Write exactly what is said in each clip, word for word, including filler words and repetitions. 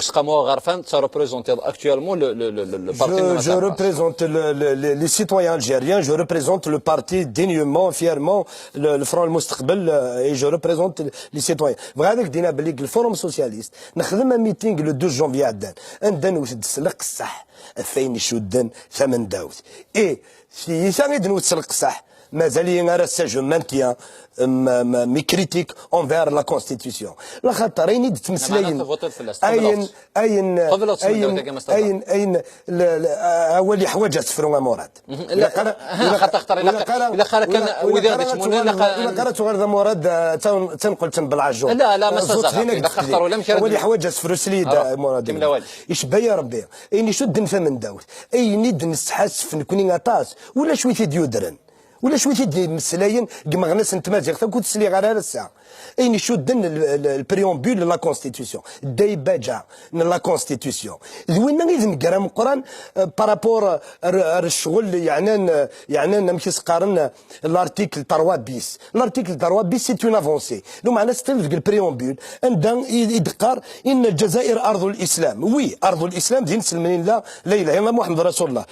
Seqamu Aɣerfan, tu représentes actuellement le, le, le, le, le parti Je, de je représente le- le- le- les citoyens algériens, je représente le parti dignement, fièrement, le, le Front المستقبل, euh, et je représente les citoyens. بغا هذاك دينا بلي le Forum socialiste نخدم un meeting le douze janvier عدان, anda نوثد سلق الصح افين يشدن ثمن داوث. Et si يسا غيد نوث سلق الصح, مازال ينغرس, je maintiens, euh, ma- ma- mes critiques envers la constitution. لا خاطر اين يد تمسلاين, تفوتر في الاست. اين اين قبل أوتسمن اين داوث كما استطاع. اين اين ال- ال- آه، اول حواجه تفرون مراد. لا، ها، خاطر اختار، إلا قا-، إلا قا-، إلا قا كان وذا غادي تمونا، إلا قا-، إلا قا تغير ذا مراد, آه، تن- تنقل تنبلع الجو. لا، لا، ما آه، زوت استزعت. هنا إلا قلت لي. اختاروا، لا، مش هذا ولي الدين. حواجه سفرو سليد, آه، آه، مراد. كمل أولي. ايش بيا ربي؟ اين يشد نفهم من داوث؟ اين يد نسحاسف نكوني غطاس؟ ولا شوي تيد يدرن؟ ولا شوي تيد مسلاين؟ كما غناس انت مازيغ تاكو تسلي غير رسا. اين يشدن ال- ال- le préambule de la constitution, الديباجة من la constitution. ذوينا اذا نقرا مقران, آه، par rapport, آه، ر- ر- الشغل يعني, يعني, أمك يسقارن l'article trois bis. L'article trois bis, c'est une avancée. لو معنا ستيل ديك le préambule, عندها يدقر إن الجزائر أرض الإسلام. Oui, أرض الإسلام دين سلمين لا, لا إله إلا محمد رسول الله.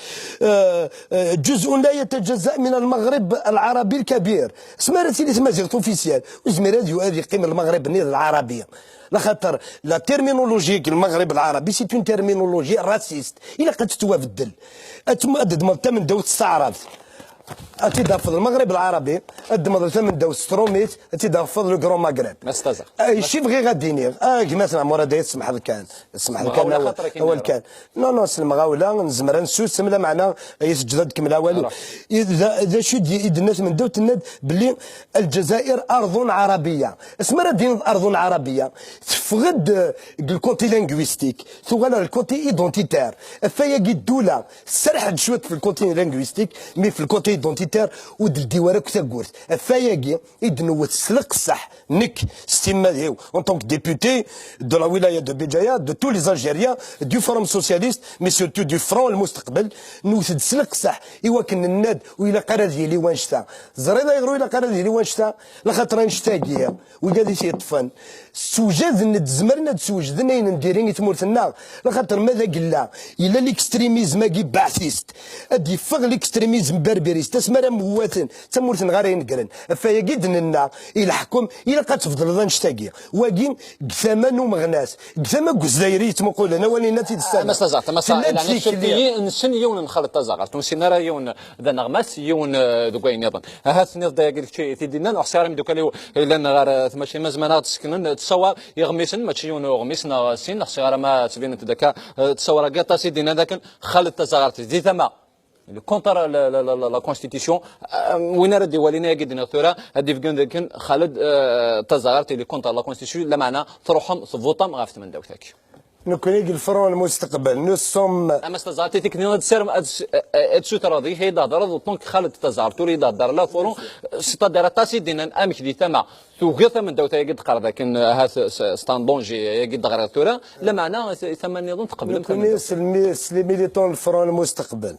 آه، آه, جزء لا يتجزأ من المغرب العربي الكبير. سمارة سيدي تمازيغ officielle. وزمير هذا يقيم المغرب العربي. لا خاطر la terminologie المغرب العربي, c'est une terminologie raciste. إلا قد تتوابدل. أتم أدد مضتا من دوت استعرابت. أتي دافض المغرب العربي, أدد مضتا من دوت ستروميت, أتي دافض le Grand Maghreb. ما استزع. اي شي بغي غاديني, اه كما سمع مراد يسمح لك كان, سمح لك كان. اول كان. نو نو سلم غاولا نزمر نسوس سملا معنا, يسجد كملا والو. اذا اذا شو دي اذا الناس من دوت الند بلي الجزائر ارض عربيه. اسمر دين ارض عربيه, تفقد le côté linguistique, تغال le côté identitaire. فيا قي الدوله سرحت شويه في le côté linguistique, mais في le côté identitaire ودلدي وراك تاكورت. فيا قي يدنوت سلق الصح نك ستيماديو, en tant que député de la wilaya de Béjaïa, de tous les Algériens, du Forum socialiste, mais surtout du Front المستقبل, نوثد سلق صح, إوا كن الناد, وإلا قرا ذي لي وانشتا. زريضا يغرو إلا قرا ذي لي وانشتا, لخاطر انشتا كيا, وقال ذي سيطفن. سوجد ند زمرنا تسوجد نين نديرين يتمورثنا, لخاطر ماذا قلا, إلا l'extrémisme كي بعثيست, أدي فغ l'extrémisme بربريست, اسمرا مواتن, تمورثن غير ينقرن. فيا قد ننا, إلا حكم, إلا قد تفضل ذا نشتاقي. واقي, قثاما نومغناس, قثاما قزايري يتمقول, أنا واني ناتي تستانا. ما استزعت، ما استزعت. يعني، نسن يون نخلط تزاغرت، نسن راه يون ذا نغماس، يون، آه، ذو كاين يظن. ها سنيض دايا قلت شيء في دينا، نحسي راه مدوك اللي إلا نغار، آه، ثم شي ما زمان غاد تسكنن، تصور يغميسن، ماشي يون غميس، نغ سين، نحسي راه ما تبين تدكا، آه، تصور قطع سي دينا، لكن خلط تزاغرت. دي ثما. Contre la, la, la, la, la constitution, euh, وين راه ديوالينا يا قدنا ثورة، هادي في قندكن خالد، آه، تزاغرت اللي contre la constitution، لا معنى تروحهم صفوطة ما غافت من دوتك. نكوني الفرون المستقبل, nous sommes. اما استزعرتي تكني هاد السير، هاد الس-، آه، آه، هاد السوت راضي، هي دهدر، donc خالد تزعرت، ولي دهدر، لا فرون، c'est-à-dire تاسي دينا امك دي ثما، توقف من دوتا يقد قرض، لكن هاد س-، س-, c'est un danger، يقد غير ثورة، لا معنى ثما نظن تقبل. نكوني سلمي، سلي ميليتون الفرون المستقبل.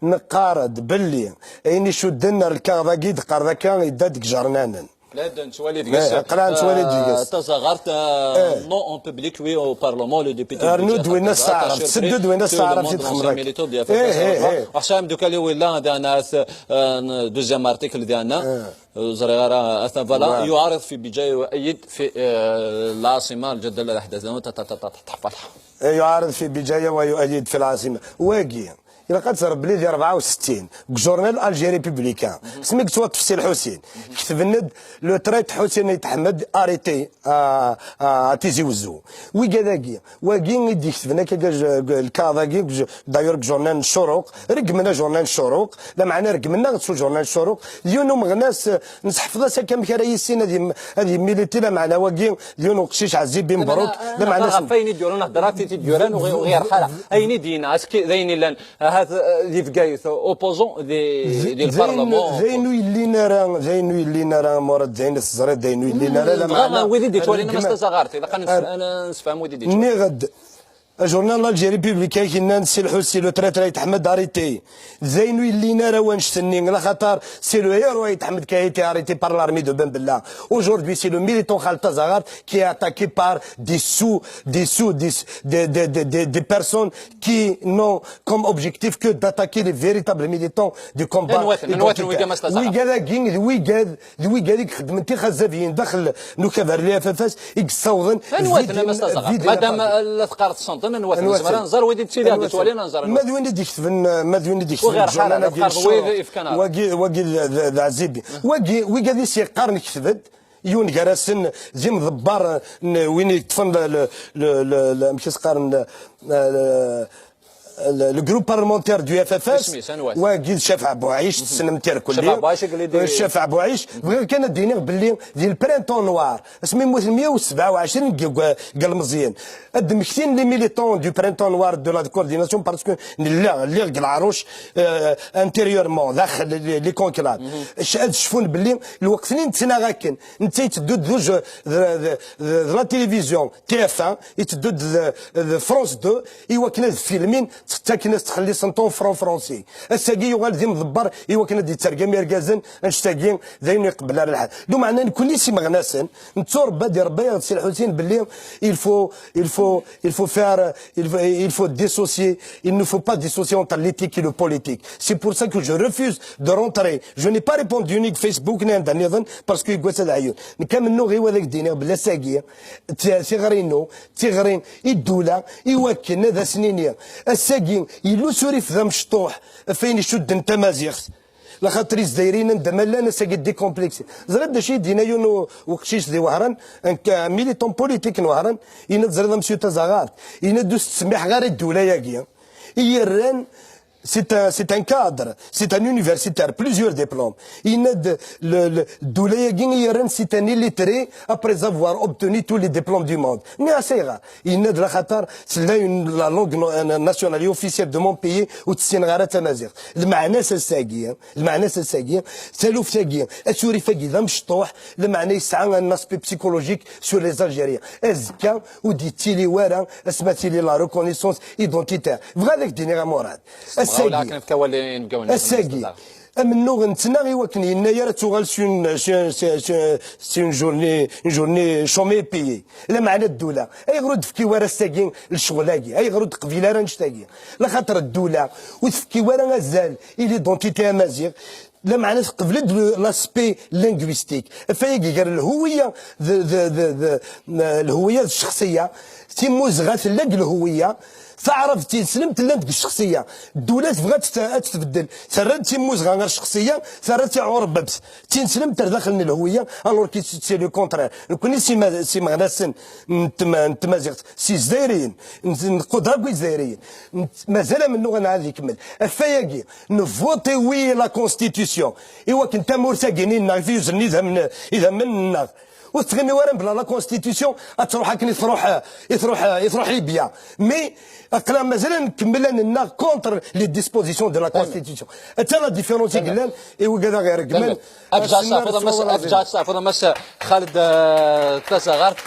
نقارد باللي اين يشدن الكاغ ذاكي دقار ذاكا يداد جرنانن. لا، دا نتوالي ديك الس-، قرا نتوالي ديك الس-، تزغرت، آه، non en public, oui, au Parlement, le député. رنود وين الساعة ست دود وين الساعة في تخمرك. ايه ايه ايه. احسن دوكا اللي ولا دا ناس, آه, deuxième article ديالنا. زريغارة اثناء فوالا يعارض في بجاية ويؤيد في, آه, العاصمة الجدة الاحداث. تحفظها. يعارض في بجاية ويؤيد في العاصمة. واقي. إلا قد صار بلي دي أربعة وستين, journal Algérie Républicain, سميك توات تفسير حسين, كتبند le traître حسين أيت أحمد, arrêté, آه, آه, تيزي وزو. ويقا ذاكي, واقي يدي كتبنا كا الكا ذاكي, دايور journal الشروق, رقمنا journal الشروق, لا معنى رقمنا غتسو journal الشروق, ديونو مغناس, نسحفظ سا كم كرا يسين هذه, هذه ميليتي, لا معنى واقي, ديونو قشيش عزيز بن بروك, لا معنى. فين يديرون هضرات تيديوران وغير حالة. اين دينا, اسكي ذين لان هذا, آه, دي فكايث, opposant دي, دي البرلمان. زينو يلينا راه, زينو يلينا راه, مراد زين الزريد زينو يلينا راه, لا معنى. ويدي دي تولينا ما استزغرت, إلا كان نس-، أنا نسفهم ويدي دي تولينا. نغد. Journal L'Algérie Publique, yennan Si Lḥusi, le traître Ayt Ḥmed arrêté. D ayen ur yellin ara wanect-nni, laxaṭer c'est le héros Ayt Ḥmed qui a été arrêté par l'armée de Ben Bella. Aujourd'hui, c'est le militant Khaled Tazaghart qui est attaqué par des sous, des sous, des, des, des, des, des, des personnes qui n'ont comme objectif que d'attaquer les véritables militants du combat identitaire. Anwa-ten, anwa-ten wigi, a Mass Tazaɣart? Wigad-agi d wigad d wigad i ixeddmen tixazabiyin daxel n ukabar n L F F S i yessawḍen. Anwa-ten, a Mass Tazaɣart? Madam, la teqqareḍ tessneḍ-ten, anwa-ten? Nezmer ad nẓer wid i d-ttili ad d-ttwalin, ad nẓer anwa-ten. Ma d win i d-iketben, ma d win i d-iketben ur ɣer ḥara, la teqqareḍ wid ifkan ara. Wagi, wagi d, d, d Ɛzibi. Wagi, wigad i s-yeqqaren ketbed, yiwen gar-asen d imḍebber n win yeṭṭfen le, le, le, le, le, amek i s-qqaren, le, le, le, le groupe parlementaire du F F S, wagi d Cafeɛ Buɛic, tessnem-t irkelli. Cafeɛ Buɛic, bɣiɣ kan ad d-iniɣ belli di le printemps noir, asmi mmuten meyya u sebɛa u ɛecrin n yilmeẓyen, ad d-mmektin les militants du printemps noir de la coordination, parce que nella, lliɣ deg lɛaruc, euh, intérieurement, daxel les, les conclaves. Ad cfun belli lweqt-nni nettnaɣ akken, netta yetteddu-d d, d, d, d la télévision, T F un, yetteddu-d d, d France deux, i wakken ad filmin, ttaken-as, ttxelliṣen-t en franc français. Ass-agi yuɣal d imḍebber i wakken ad d-yettergam irgazen, annect-agi d ayen ur iqebbel ara lḥal. Lumeɛna nekkni s imeɣnasen, netturebba-d, irebba-yaɣ-d Si Lḥusin belli il faut, il faut, il faut faire, il faut, il faut dissocier, il ne faut pas dissocier entre l'éthique et le politique. C'est pour ça que je refuse de rentrer. Je n'ai pas répondu ni deg Facebook, ni anda nniḍen, parce que yeggas ad ɛyun. Nekk amennuɣ-iw ad ak-d-iniɣ belli ass-agi, t-, tiɣri-inu, d tiɣri i ddula, i wakken ad asen-iniɣ, ass-agi, yella usurif d amecṭuḥ ɣef wayen icudden tamaziɣt. Laxaṭer Izzayriyen anda ma llan ass-agi décomplexés. Ẓriɣ d acu i d-yenna yiwen u-, uqcic di Wehran, un militant politique n Wehran, yenna-d, ẓriɣ a Monsieur Tazaɣart, yenna-d ur s-ttsemmiḥeɣ ara i ddula-agi i yerran, c'est un, c'est un cadre, c'est un universitaire, plusieurs diplômes. Yenna-d le, le, ddula-agi i yerran c'est un illettré après avoir obtenu tous les diplômes du monde. Nniɣ-as ayɣer? Yenna-d laxaṭer tella une, la langue no-, euh, nationale et officielle de mon pays ur tessineɣ ara tamaziɣt. Lmeɛna-s ass-agi, lmeɛna-s ass-agi, taluft-agi, asurif-agi d amecṭuḥ, lmeɛna yesɛa un aspect psychologique sur les Algériens. Azekka ur d-yettili wara asma tili la reconnaissance identitaire. Bɣiɣ ad ak-d-iniɣ a Murad. Ass-agi, ass-agi, amennuɣ nettnaɣ i wakken yenna-yar ad tuɣal s une, s une, s une, s une journée, une journée chômée payée. Lameɛna ddula, ayɣer ur d-tefki wara ass-agi lecɣel-agi? Ayɣer ur d-teqbil ara annect-agi? Laxaṭer ddula ur tefki wara azal i l'identité amaziɣt, lameɛna teqbel-d le, l'aspect linguistique. Afayagi gar lhuwiya d, d, d, d, lhuwiya d ccexsiya, timmuzɣa tella deg lhuwiya, taɛrabt d tineslemt llant deg ccexsiya. Ddula tebɣa ad t-, ad tt-tbeddel, terra-d timmuzɣa ɣer ccexsiya, terra-tt i ɛurbebt, d tineslemt ar daxel n lhuwiya, alors que c'est le contraire. Nekkni s ima-, s imeɣnasen n tma-, n tmaziɣt, s izzayriyen, n, nquder akk izzayriyen, n, mazal amennuɣ ad nɛad ikemmel. Afayagi, nvoté oui la constitution, i wakken tamurt-agi-nni-nneɣ i t-yuznen idammen, idammen-nneɣ. Ur tettɣimi ara mebla la constitution, ad truḥ akken i truḥ, i truḥ, i truḥ Libya. Mais aql-aɣ mazal ad nkemmel ad nennaɣ contre les dispositions de la constitution. Atta la différence i yellan i wigad aɣ-ireggmen. Ad bǧaɣ teɛfuḍ a Mass, ad bǧaɣ teɛfuḍ a Mass Xaled, euh, Tazaɣart.